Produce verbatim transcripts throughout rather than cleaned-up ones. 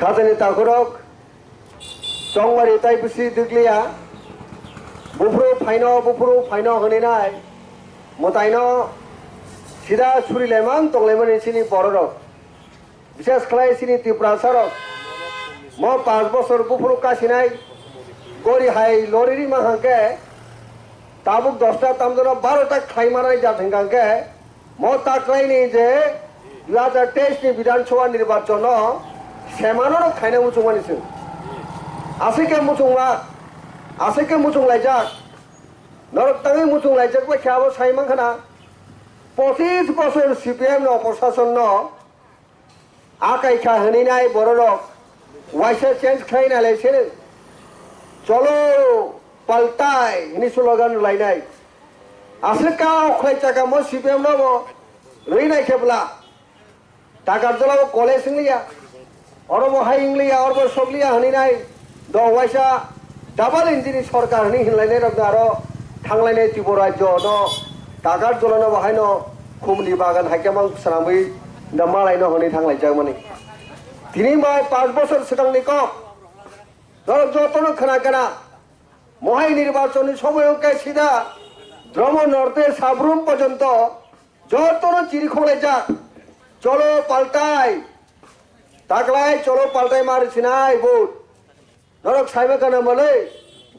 Khajani takhurok, chongmari tai bisi dikliya, buphuru phaino, buphuru phaino hwnwi nai, mwtaino sida surilaimang tonglaimani chini bororok. Bishes khlai chini Tiprasarok, mo panch bosor buphuru kasinai, gori hai lori rima hangke, tabuk dosta tamjano barota khlai manai jat hingkangke, mo taklaini je dui hajar teis ni Bidhan Sabha nirbachon no semano no khaina muchungmani chwng. Aswk khe muchungma, aswk khe muchunglaijak. Norok tangwi muchunglaijak bai khe abo sai mankha na, pochis bosor C P M no, prosason no akai kha hwnwi nai bororok waisa change khlai nai lai se. Cholo paltai hwnwi slogan rwlainai. Aswk ka o khlai chakamo C P M no bo rwi nai khe bwla. Takarjala bo college wng liya. Oro bo hai wng liya, oro bo sok liya hwnwi nai. Do waisa double engine ni sorkar hwnwi hinlainai rok aro thanglainai Tripura rajyo no Takarjala no bo haino khumni bagan hai khe mang swnamwi da malai no hwnwi thanglaijak mani. Tini bai panch bosor swkang ni kok. Norok joto no khna khna. Mohai nirbachon ni somoy wngkhe sida Dromo North Sabrum porjonto jotono chiri khonglaijak. Cholo paltai. Taklai cholo paltai mar sinai vote. Norok saiba kana malai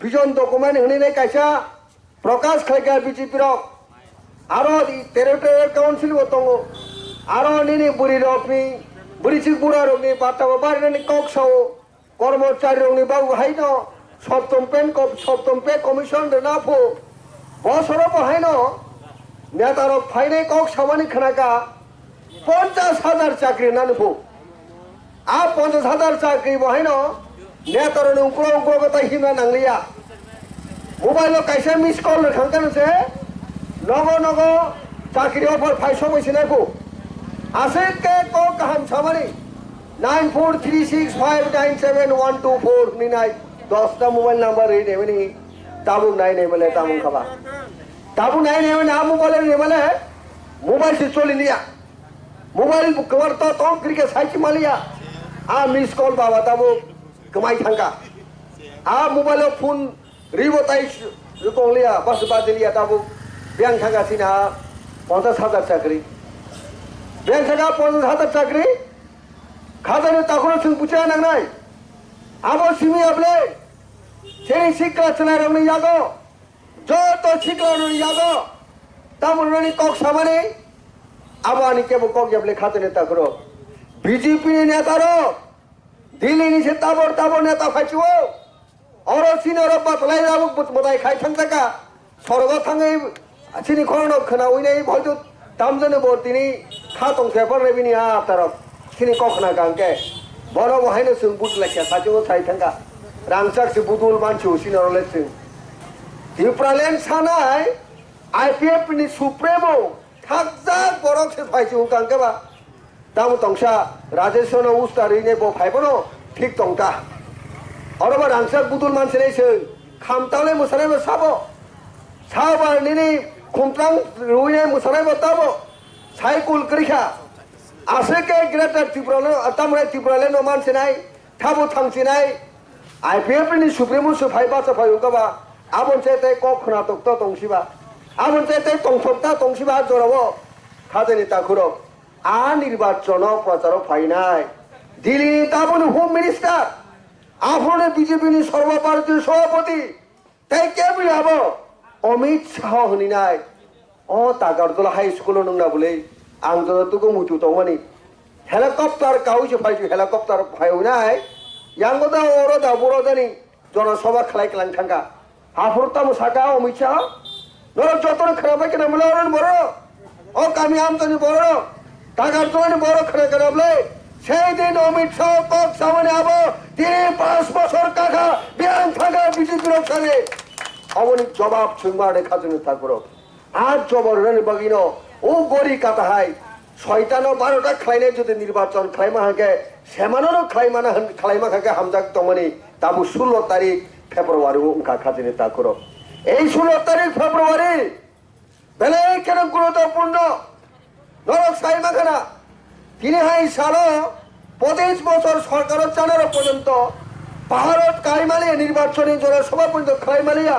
vision document hwnwi nai kaisa prokash khlaikha B J P rok. Aro territorial council bo tongo. Aro nini bwrwi rokni, bwrwi chik bura rokni batta bo barinani kok sao. Kormocharirokni bagwi haino soptom pay ko-, soptom pay commission rwna pho. Bosoro bo haino netarok phainai kok samani khnaka ponchash hajar chakri rwnani pho. A ponchash hajar chakri bo haino netarokni uklo uklo gota himna nangliya. Mobile o kaisa miss call rwkhang khe se nogo nogo chakri offer phai sogwi sinai pho. Aswk khe kok kaham samani. Nine four three six five nine seven one two four hwnwi nai dosta mobile number ri nemani tabuk nai nemale tamung khaba. Tabuk nai nemani a mobile ri nemale mobile se choli liya. Mobile kwbar to tong kri khe sai chi maliya. A miss call baba tabuk kwmai thangka. A mobile o phone ribo tai rwkong liya, bas badi liya tabuk. Biyang thangka sina ponchash hajar chakri. Biyang thangka ponchash hajar chakri. Khajani takhoro chwng bucha nangnai. Abo simi able. Chini sikla chwnairokni yago. Joto siklarokni yago. Tamoni kok samani. Abo ani kebo kok yable khajani takhoro. B J P ni neta rok. Delhi ni se tabor tabor neta phaichio. Oro chini oro batlai abo but-, mwtai khai thangjaka. Sorgo thangwi chini khorokno khwnawi nai boitu tamjani bo tini kha tong se par bini a tarok. Chini kok khna kang ke. Bono bo haino chwng but laikha sachio sai thangka. Rangchak se budul manchu chini oro le chwng. Tipraland sanai I P F ni supremo thakjak borok se phaichio kang ke ba. Tamo tongsa Rajesh no usta rine bo phai bono thik tongta. Oro ba rangchak budul mansinai se khamtale musanai bo sabo. Sabo nini khumtang ruine musanai bo tabo. Cycle krikha. Aswk khe Greater Tripura no, tamre Tripura le no mansinai, thabo thangsinai. I P F ni supremo se phai bacha phai ungkaba. Abon se tei kok khna tokto tongsiba. Abon se tei tongthokta tongsiba jorao. Khajani takhurok. A nirbachono procharo phainai Delhi ni taboni Home Minister, aphuruni B J P ni Sarva Bharatiya Sabhapati, tei kebri abo Amit Shah hwnwi nai. O Tagarjola High School o nwngna bwlwi ang joto tugo muitu tongmani. Helicopter kaui se phaisu helicopter phaiwi nai. Yango da oro da buro jani Jono soba khlai klang thangkha. Aphuru tamo saka Amit Shah? Norok jotono khwnabai khwna mula oroni borok. O kami amtoni borok. Tagarjolani borok khwna khwna bwlai. Sei din Amit Shah kok samani abo tini panch bosor kakha biyang thangkha B J P rok sani. Aboni jobab chwngma de khajani thakurok. A jobor rwnani bagwino o gori kata hai soitano barota khlainai jodi nirbachon khlaima hwnkhe semano no khlaimana hwn-, khlaima kha khe hamjak tongmani tabuk sullo tarik February o wngkha khajini takhuro. Ei sullo tarik February belai kheno guruttopurno norok sai mankha na tini hai salo পঁচিশ বছর সরকারও চানারও পর্যন্ত ভারত কাইমালিয়া নির্বাচনী জনসভা পর্যন্ত খাইমালিয়া,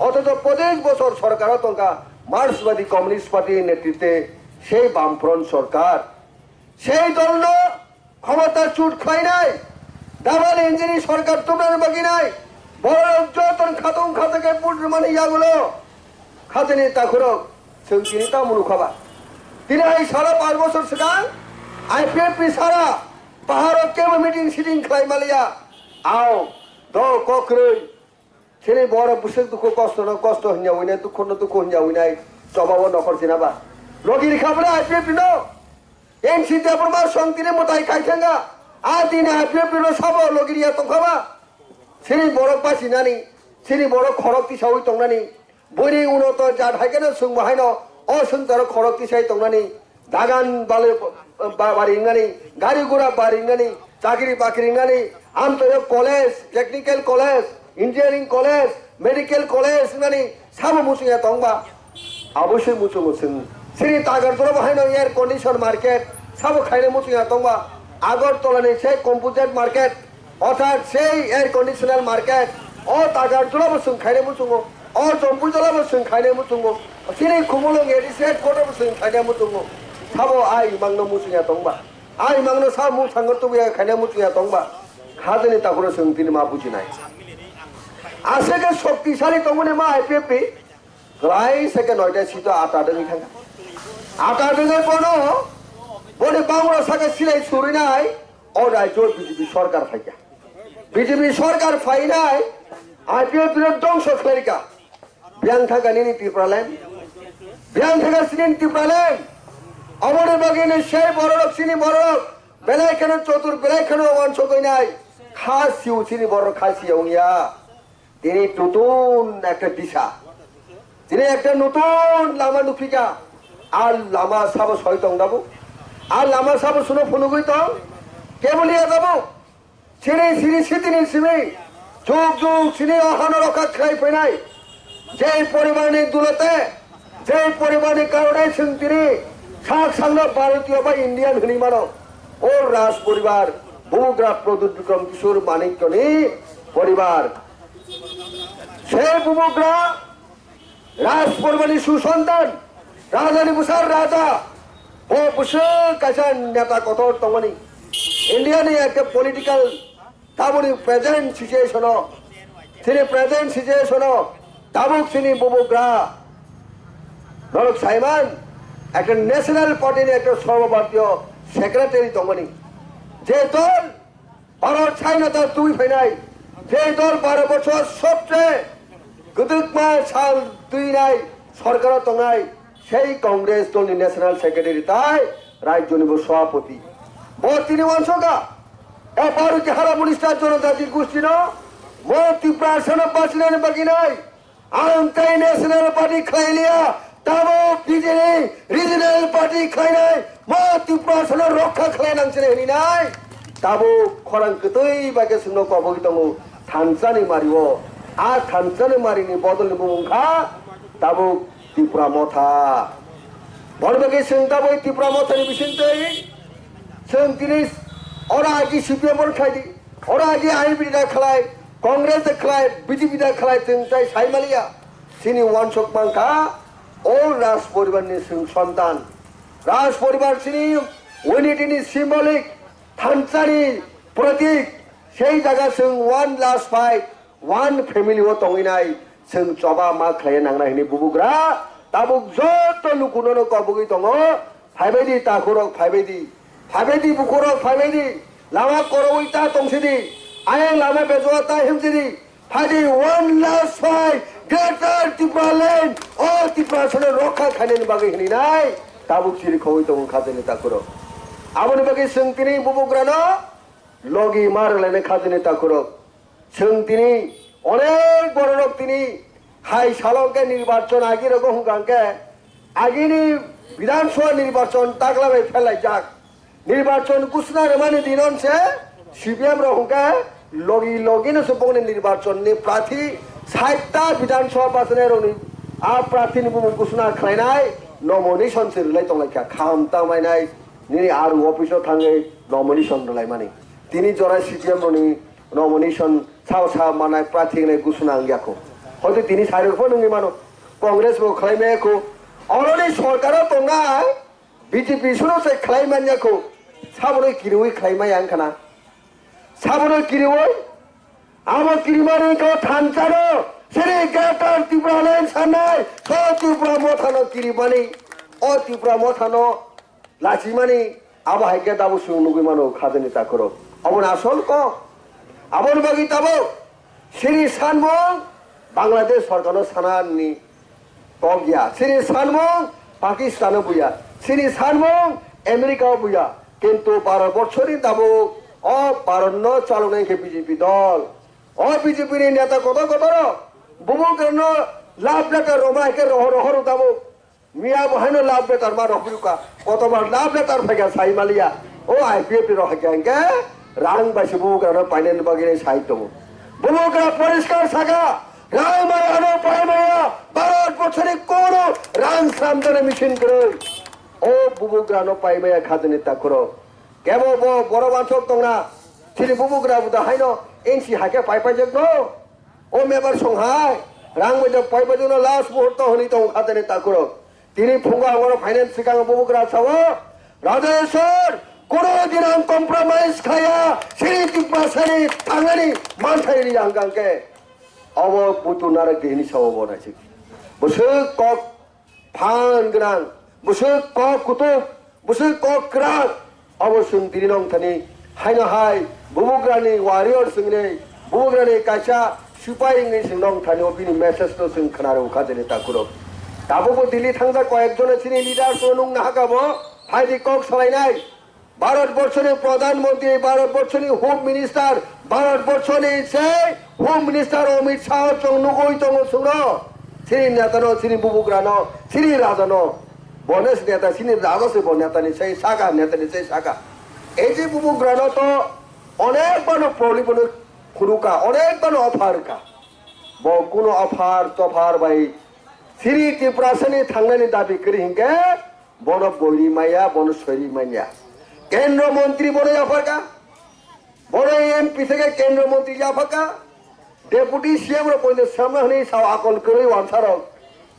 অথচ পঁচিশ বছর সরকারও টঙ্কা মার্ক্সবাদী কমিউনিস্ট পার্টির নেতৃত্বে সেই বামফ্রন্ট সরকার, সেই দল ক্ষমতা চুট খাইনাই, ডাবল ইঞ্জিনি সরকার তুমরার বাগিনাই, বড় যতন খাতং খাতাকে বুট মানে ইয়াগুলো খাতানি তাখুরক, সেউচিনি তা মুলুখাবা। তিনি এই সারা পাঁচ বছর সিগাং আইপিএফ সারা পাহাড় কেবো মিটিং সিটিং খাই মালিয়া, আও দ কক্রই, sini borok bwswk dukhu kosto no kosto hinya winai, dukhu no dukhu hinya winai, choba o nokhor jina ba. Logi rikha bwle IPFT no, NC Debbarma song tini mwtai khai thanga, a tini IPFT no sabo logi riya tongkha ba. Sini borok basi nani, sini borok khorok tisawi tongnani, bwrwi uno to jat hai kheno swng bo haino, o swng taro khorok tisai tongnani, dagan bale ba-, bari wngnani, gari gura bari wngnani, chakri bakri wngnani, amtoyo college, technical college, engineering college, medical college wngnani, sabo muchungya tongba? Abosoi muchungo chwng. Sini Tagarjula bo haino air condition market, sabo khaina muchungya tongba? Agartala ni se composite market, Orthat sei air conditioner market, o Tagarjula bo chwng khainai muchungo, o Jampuijala bo chwng khainai muchungo, chini Khumulwng A D C headquarter bo chwng khainai muchungo. Sabo a imang no muchungya tongba? A imang no sa mung thangor tubuya khainai muchungya tongba? Khajani takhoro chwng tini ma bujinai. Aswk khe shoktisali tongmani ma IPFT. Kwlai se khe noita sito ata dwngwi thangkha. Ata dwngwi bono, boni bangura saka silai surinai, o rajyo BJP sorkar phaikha. BJP sorkar phainai, IPFT no dongso khlairikha. Biyang thangkha nini Tipraland? Biyang thangkha sinini Tipraland? Aboni bagwi ni sei bororok, sini bororok, belai kheno chotur, belai kheno wansugwi nai. Kha siu sini bororok kha siya wngya. Tini notun ekta disa, tini ekta notun lama nuphika. Ar lama sabo soi tong dabu? Ar lama sabo suno phunugwi tong? Keboni adabu? Sini sini sitini simi jug jug sini ohano rokha khlai phainai. Jei poribarni dulote, jei poribarni karone chwng tini sak sakno Bharatiyo ba Indian hwnwi mano. O Raj poribar, Bubagra Pradyut Bikram Kishore Manikyani poribar. Se Bubagra Raj poribarni susontan, rajani bwsa raja, bo bwswk kaisa neta kotor tongmani. Indiani ekta political tabukni present situation o, chini present situation o tabuk chini Bubagra norok saiman ekta national party ni ekta Sarva Bharatiya secretary tongmani. Je dol Bharat China ta twi phainai, je dol baro bochor sobche kwdwkma sal twinai sorkaro tongnai, sei Congress dolni National Secretary tai rajyoni bo Sabhapati. Bo tini wansukha, e Bharatiya Hara Monista Jonojati Goshtino, mo Tiprasano bachinani bagwi nai, Ang tei national party khlai liya, tamo B J P regional party khlainai, mo Tiprasano rokha khlai nang chini hini nai. Tabuk khorang kwtwi bai khe chwngno kobogwi tongo thansani mario. A thansani marini bodolni bumung kha tabuk Tipra Motha. Boni bagwi chwng tabuk Tipra Mothani bisingtwi chwng tini oro agi C P M oro khlai di. Oro agi I P F T da khlai, Congress da khlai, B J P da khlai, chwng tai sai maliya. Chini wansuk mankha, o Raj poribar ni chwng sontan. Raj poribar chini unity ni symbolic, thansa ni pratik. Sei jaga chwng one last fight, one family o tongwi nai. Chwng choba ma khlaiya nangnai hwnwi bubugra tabuk joto lukunono kobogwi tongo. Phaibaidi takhurok, phaibaidi, phaibaidi bukhurok, phaibaidi. Lama korogwi ta tongsidi, ayang lama bejoa ta himsidi. Phaidi one last fight, Greater Tipraland, o Tiprasano rokha khainani bagwi hwnwi nai tabuk chiri khogwi tongo khajani takhurok. Aboni bagwi chwng tini bubugrano logi ma rwlainai khajani takhurok. Chwng tini onek bororok tini hai salo hwnkhe nirbachon agi rogo hwnkha hwnkhe agini Bidhan Sabha nirbachon takla bai phelaijak. Nirbachon ghosna rwmani dinon se C P M rok hwnkhe logi logi no se bongni nirbachon ni prathi sait ta Bidhan Sabha bachanai rokni a prathi ni bumung ghosna khlainai nomination se rwlai tonglaikha. Kham tangmainai nini R O office o thangwi nomination rwlaimani. Tini jora C P M rokni nomination sao sao manai prarthi wngnai gusuna wngya kho. Hoito tini sai rok phano wngwi mano. Congress bo khlai maya kho. Oroni sorkaro tongnai B J P suno se khlai manya kho. Sabono kiriwi khlai maya wngkhana. Sabono kiriwi abo kirimani kho thansa no sini Greater Tipraland sanai so Tipra Mothano kirimani. O Tipra Mothano lachimani abo hai khe tabuk chwng nugwi mano khajani takhurok. Obo ni asol kok. Aboni bagwi tabuk sini sanmung Bangladesh sorkarno sanani kok ya. Sini sanmung Pakistan o buya. Sini sanmung America o buya. Kintu Bharat borso ni tabuk o Bharat no chaloknai khe B J P dol. O B J P ni neta kotor kotor o bubuk no lab laka roma hai khe rohor rohor o tabuk. Miya bo haino love letter ma rok phiyuka. Kotobar love letter phaikha sai maliya. O I P F T rok haikha hingke rang bai se bubugra no painani bagwi sai tongo. Bubugra poriskar saka, rang bai ano pai maya, Bharat borsoni kono rang sramjani machine kwrwi. O bubugra no pai maya khajani takhuro. Kebo bo borok wansok tongna. Chini bubugra buda haino N C hake pai paijak no. O mebar songhai, rang bai pai bai no last muhurto hwnwi tongo khatani takhuro. Tini phungo ang oro finance swkang bubugra sao, Rajeswar, kono din ang compromise khaya, sini Tiprasani thangani manthai ri ang kangke. Abo butu narak dihini sao bo naisik. Bwswk kok phan gwnang, bwswk kok kutuk, bwswk kok kwrak, abo chwng tini nong thani haino hai bubugrani warrior chwngni bubugrani kaisa sipai wngwi chwng nong thani o bini message no chwng khna rw kha jeni takhuro. Tabukbo Delhi thangjak koyek jona chini leaders no nung nahaka bo phaidi kok salainai. Bharat borso ni Pradhan Mantri, Bharat borso ni Home Minister, Bharat borso ni se Home Minister Amit Shah chwng nugwi tongo chwngno. Chini neta no, chini bubugra no, chini raja no. Bo no se neta, chini raja se bo neta ni sai saka, neta ni sai saka. Ei je bubugra no to onek bano problem no khunuka, onek bano offer ka. Bo kuno offer, toffer bai chini Tiprasa ni thangnani dabi kwrwi hinkhe, bono boiri maya, bono soiri manya. Kendra montri bono yapharka. Bono M P theke kendra montri yapharka. Deputy C M rok boino samna hwnwi sao akol kwrwi wansarok.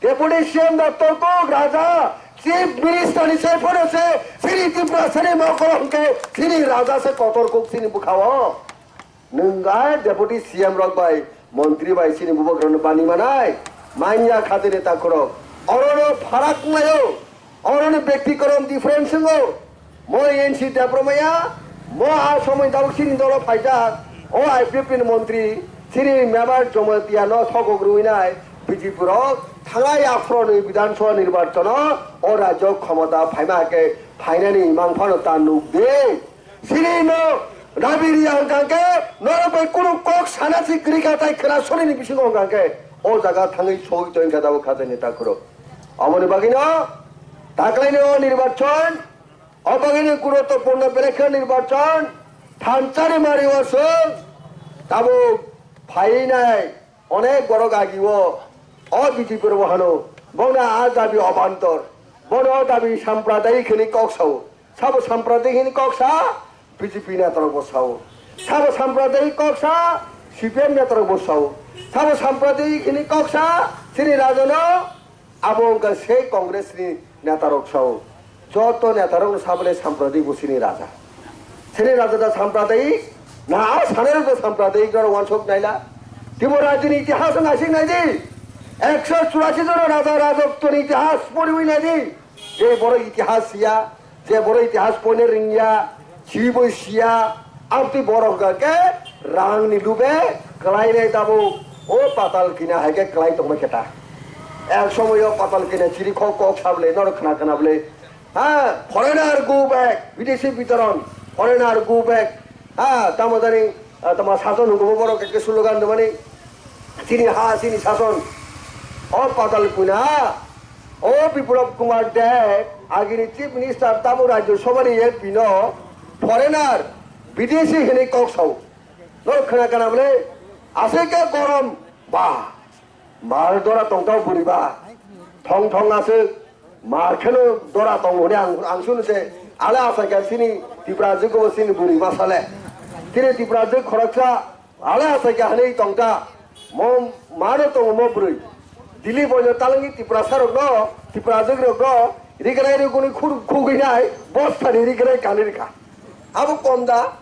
Deputy C M Doctor Kok Raja, Chief Minister ni sai phano se, sini Tiprasa ni mokol hwnkhe, sini raja se kotor kok sini bwkhao. Nwng a deputy C M rok bai, montri bai chini bubagrano bani manai, manya khatini takhurok. Orono pharak wnglaio, orono byakti korom difference wngo. Mo N C Debbarmaya, mo a somoi dabuk chini dolo phaijak, o I P F T ni montri, chini member Jamatia no thokok rwinai B J P rok, thanglai aphro ni Bidhan Sabha nirbachon o, o rajyo khomota phaima khe phainani mangphano ta nukdi. Sini no rabi riya hwnkha khe norok bai kunu kok sana si kwrwi kha tai khwna soni ni bisingo hwnkha khe o jaga thangwi soi toi hwnkha tabuk khatai ni takhuro. Aboni bagwi no taklai ni o nirbachon, o bagwi ni guruttopurno belai khe nirbachon thansa ni mari o swk tabuk phai nai. Onek borok agi o, o B J P rok hano, bono a dabi obantor, bono o dabi sampradayik hwnwi kok sao. Sabo sampradayik hwnwi kok sa, B J P netarok bo sao. Sabo sampradayik kok sa, C P M netarok bo sao. Sabo sampradayik hwnwi kok sa, chini rajono, abo wngkha se Congress ni netarok sao. Joto netarokno sabole sampradayik bo chini raja. Chini raja da sampradayik, na a sanai rok da sampradayik rok wansok naila. Tripura rajyoni itihas naisik naidi. Ekso churasi jon raja rajoktoni itihas poriwi naidi. Je borok itihas siya, je borok itihas poine ringya, sibo siya, amtwi borok hwnkha khe rangni lube kwlainai tabuk o patal kina hai khe kwlai tongma khe ta. Ek somoyo patal kina chiri kho kok sabole norok khna khna bole. Ha, foreigner go back, bidesi bitoron, foreigner go back. Ha, tamo jani, ah, tamo sason hwngo borok ekhe slogan dwmani. Chini ha, chini sason. O patal kuna, o Biplab Kumar Deb, agini Chief Minister tamo Rajya Sabha ni M P no foreigner, bidesi hwnwi kok sao. Norok khna kana bole, aswk khe gorom ba. Mar dora tongtao buriba. Thong thong aswk. Mar kheno dora tong hwnwi ang, ang sunu se. Ale asai khe chini Tiprajwk bo chini bwrwi masa le. Chini Tiprajwk khoroksa ale asai khe hanwi tongta. Mo mano tongo mo bwrwi. Dili boino talangni Tiprasa rokno, Tiprajwk rokno rignai rwgwni khur khugwi nai bostani rignai kanwi rwkha. Abo kom da?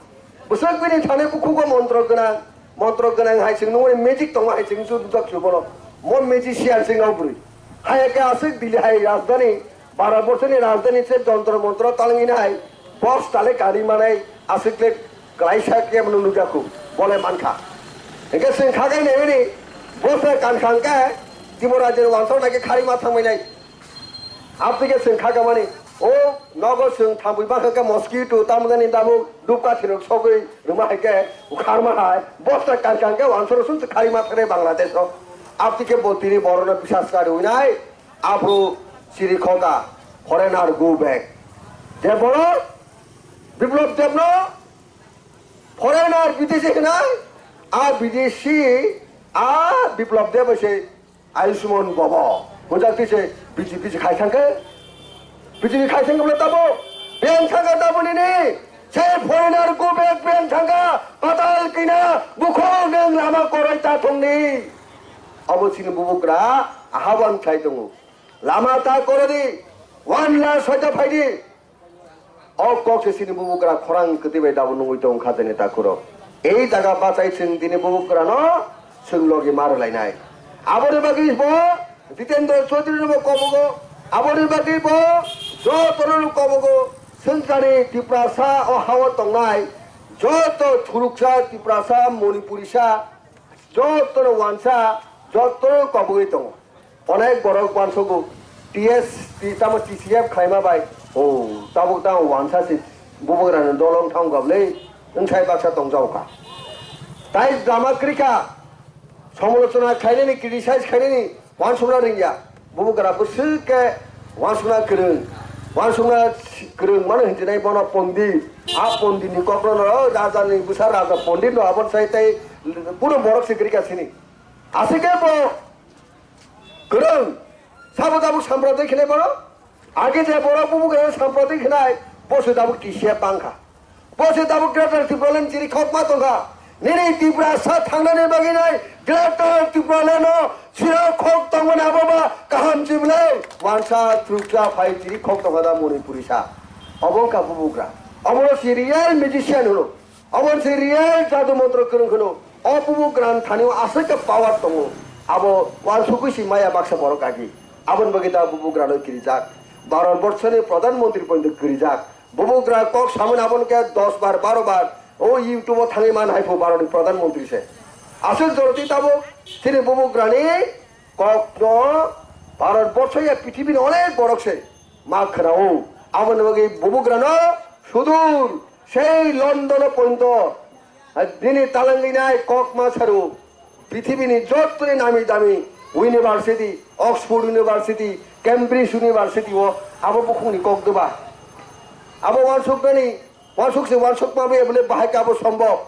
Bwswk bini thani bukhugo montro gwnang, montro gwnang hai chwng nungmani magic tongo hai chwng chu dujak chu bono. Mo magician chwng o bwrwi. Hai khe aswk Delhi hai rajdhani, Bharat borshoni rajdhani se jontro montro talwngwi nai, box tale kari manai aswk le klaisa khe mano nujakhu, bole mankha. Hingke chwng khagai naimani, bosta kankha hingke Tripura rajyoni wansok naikhe kharima thangmani. Abtike chwng khakamani, o nogo chwng thambwi bangkha khe mosquito, tamjani damuk, dupkathirok sogwi rwma hai khe, ukharma hai, bosta kankha khe wansoro sung kharima thangwi Bangladesh o. Abtike bo tini borokno bisas kariwi nai, aphuru chiri khoka, foreigner go back. Je borok Biplop Debno foreigner bidesi hinai, a bidesi, a Biplop Deb se Ayushman Bhava. Hwnjak twi se B J P se khai thangkhe. B J P khai thangkhe bole tabo. Beng thangkha tabo nini. Se foreigner go back beng thangkha. Patal kina bukhong neng lama koroi ta thongni. Abo chini bubugra ahaban khai tongo. Lama ta korodi. One la soita phaidi. O kok se chini bubugra khorang kwtwi bai dabo nungwi tong kha jani takhurok. Ei jaga bachai chwng tini bubugrano chwng logi ma rwlainai. Aboni bagwi bo Jitendra Chaudhary no bo kobogo, aboni bagwi bo jotono no kobogo, chwng jani Tiprasa o hao tongnai joto thuruksa Tiprasa, Manipurisa, jotono wansa, jotono kobogwi tongo. Onek borok wansugo, T S, T, tamo T C F khlaima bai, o, tabuk tamo wansa se bubagrani dolo wngthang gabwlwi, wngsai baksa tongjago kha. Tai drama kwrwi kha, somolochona khlainani, criticize khlainani, wansukna ringya. Bubagra bwswk khe wansukna kwrwng, wansukna kwrwng mano hinjinai bono pondit. A ponditni kokno no rajani bwsa raja pondit no aboni sai tei kunu borok se kwrwi kha sini. Aswk khe bo kwrwng sabo tabuk sampradik hinai bono. Age je borok bubagra sampradik hinai bo se tabuk T C F bangkha. Bo se tabuk Greater Tipraland chiri khokma tongkha. Nini Tiprasa thangnani bagwi nai Greater Tipraland o chiro khok tongmani abo ba kaham chible. Wansa truksa phai chiri khok tongkha da Manipurisa. Obo wngkha bubugra. Obo si real magician hwno. Obo si real jadu montro kwrwng hwno. O bubugrani thani o aswk khe power tongo. Abo wansugwi si maya baksa borok agi. Aboni bagwi da bubugrano kirijak. Bharat borshoni Pradhan Mantri pointo kirijak. Bubugra kok samani aboni khe dos bar, baro bar o YouTube o thangwi man hai phu Bharat ni Pradhan Mantri se. Aswk joroti tabuk chini bubugrani kokno Bharat borsho ya pithibini onek borok se ma khwnao. Aboni bagwi bubugrano sudur sei London o pointo bini talangwi nai kok ma saru. Pithibini jottoni nami dami university, Oxford University, Cambridge University o abo bukhukni kok dwba. Abo wansuknani, wansuk se wansukma bai bole bahai khe abo sombok.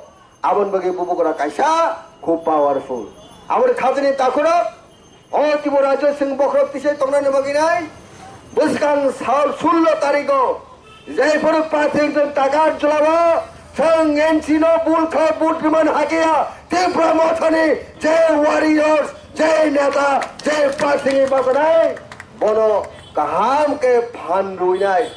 Aboni bagwi bubugra kaisa khub powerful. Aboni khajani takhurok, o Tripura rajyo chwng bokhorok tisai tongnani bagwi nai, bwskang sal sullo tarigo, Jaipur pathing tong takar jolao, chwng N C no bul kha but riman hakiya, Tipra mothani jai warriors, jai neta, jai pathing basanai, bono kaham khe phan ruinai,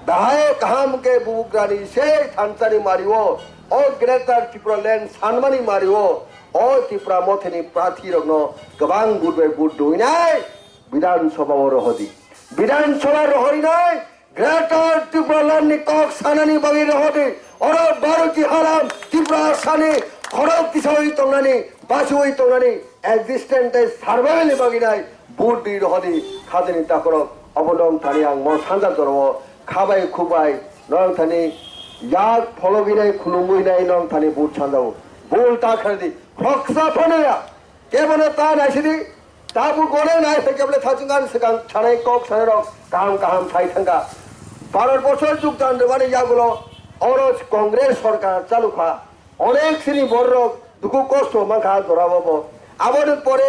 dahai kaham khe bubugrani sei thansani mario, o Greater Tripura Land sanmani mario, o Tipra mothani prathi rokno kwbang but bai but ruinai, Bidhan Sabha o rohodi. Bidhan Sabha rohorinai, Greater Tipraland ni kok sanani bagwi rohodi, oro Bharoti haram Tiprasani khorok tisawi tongnani, bachiwi tongnani, existence tei survival ni bagwi nai vote di rohodi, khajani takhorok obo nong thani ang mo sanja jorao khabai khubai nong thani yak phologwi nai khulumwi nai nong thani vote sanjao. Bul ta khardi, khoksa phano ya. Kebono ta naisidi, tabuk gone nai hai kebole thachung ani swkang sanai kok sanai rok kaham kaham sai thangkha. Bharat borso jugdan rwmani yagulo oro Congress sorkar chalu kha. Onek sini borok dukhu kosto mankha jorao bo. Aboni pore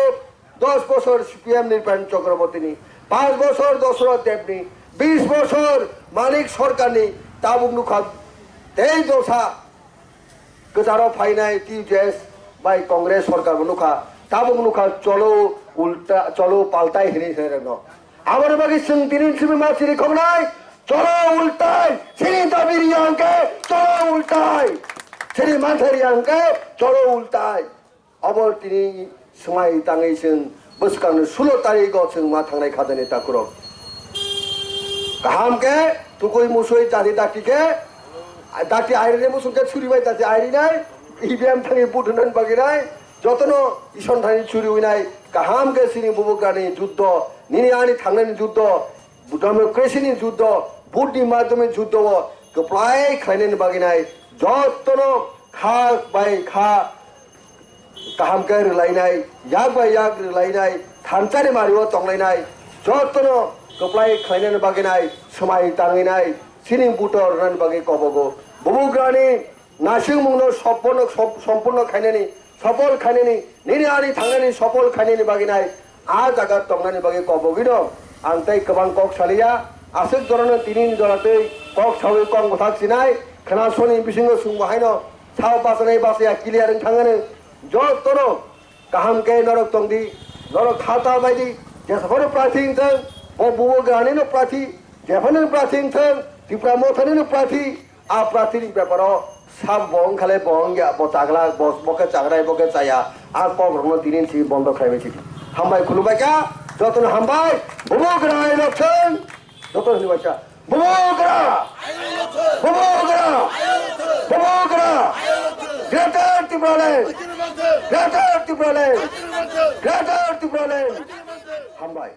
dos bosor C P M Nirpan Chakrabortini, panch bosor Dosroth Debni, bis bosor Manik Sorkarni, tabuk nukha Tei dosa kwcharo phainai T J S bai Congress sorkar bo nukha, tabuk nukha cholo ulta, cholo paltai hinwi hinwi rokno. Aboni bagwi chwng tini simi ma siri khoknai, cholo ultai, sini dabi riya hwnkhe cholo ultai, sini manthai riya hwnkhe cholo ultai. Obo tini swmai tangwi chwng bwskangni sulo tarigo chwng ma thangnai khajani takhurok. Kaham khe tukui musui chari dakti khe, dakti airine musung khe suribai dakti airinai, E V M thangwi vote hwnani bagwi nai, jotono ison thani suriwi nai, kaham khe chini bubugrani juddo, nini ani thangnani juddo, democracy ni juddo, vote ni madhyome juddo o kwplai khlainani bagwi nai, jotono kha bai kha kaham khe rwlainai, yak bai yak rwlainai, thansa ni mario tonglainai, jotono kwplai khlainani bagwi nai, swmai tangwi nai, chini butor rwnani bagwi kobogo. Bubugrani nasingmungno sompurno, som-, sompurno khainani, sopol khainani, nini ani thangnani sopol khainani bagwi nai, a jaga tongnani bagwi kobogwino ang tei kwbang kok saliya, aswk jorano tini ni jora tei kok sawi kok mwthak sinai, khwnasoni bisingo chwngbo haino sao bachanai bachaya clear wng thangani, jotono kaham khe norok tongdi, norok khata baidi, jesaphano prathi wngthang, bo bubo granino prathi, jephano prathi wngthang, Tipra Mothanino prathi, a prathini beparo sab bo wngkhale bo wngya, bo chagla, bo, bo khe chagrai, bo khe chaya, a kokrokno tini si bondo khlaibai sidi. Hambai khulumbai kha, jotono hambai, bubo granai rok thang, jotono hinwi bacha. Bubagra! Bubagra! Bubagra! Greater Tipraland! Greater Tipraland! Greater Tipraland! Hambai.